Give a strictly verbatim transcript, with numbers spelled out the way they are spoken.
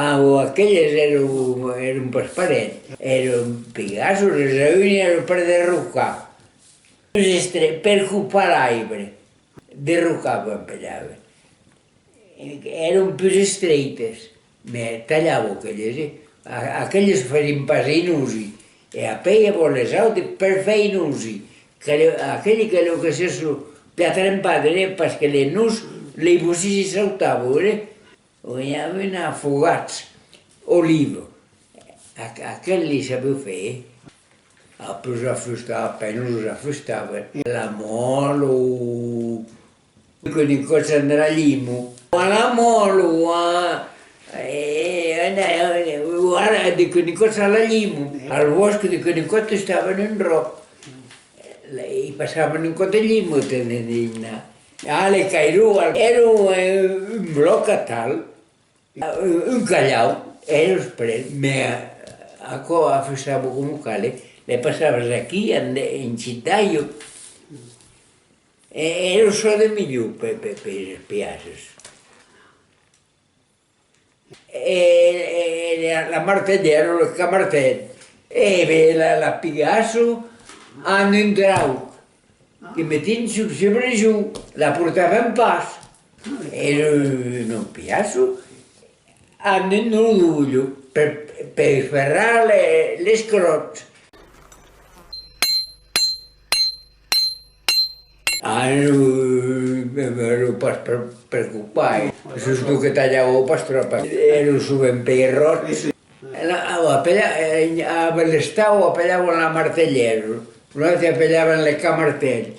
Ah, o aqueles èran, èran pas parents, èran pigassos, les unes èran per derrocar, pus estre-, per copar l'aibre, derrocavan, apelavan. Èran pus estreites, mès talhavan aqueles, eh? A-, aqueles fasián pas un usi, e apèi avon les autes per far un usi, que le-, aqueli que lo que se so-, per trempar, eh, parce que les nus, les bocins i sautavan, eh? O i aviá un afogat, oliva. Aqu-, aquel li sabiá far, eh? Après afustar, a penas los afustavan. La mòla, o de quuni còps amb la lima. A la mòla, o a, eh, o ara, de quuni còps a la lima. Al bòsc, de quuni còps estavan un ròc. I passavan un còp de lima, tenen dit. Ah, le cairó, èra, eh, un blòc atal, un, un calhau, èra espres, mès aquò afusava coma cale, le passavas aquí, en, en chitaio, e èra çò de milhor per, per, per espiar. E, e la, la martelhèra, lo camartèl, e ben, la, la pigasso amb un trauc que metián sus, sus su brejol, la portavan pas. E lo, lo pigasso amb un rodolho per, per ferrar le, les cròts. Ah, non, eh, eh, non pas per, per copar, eh. Sustot que talhavan pas tròp. Èra sovent pèi ròt. La, a, apela-, eh, a Belestau apelavan la martelhèra. Nosaltres apelavan le camartèl.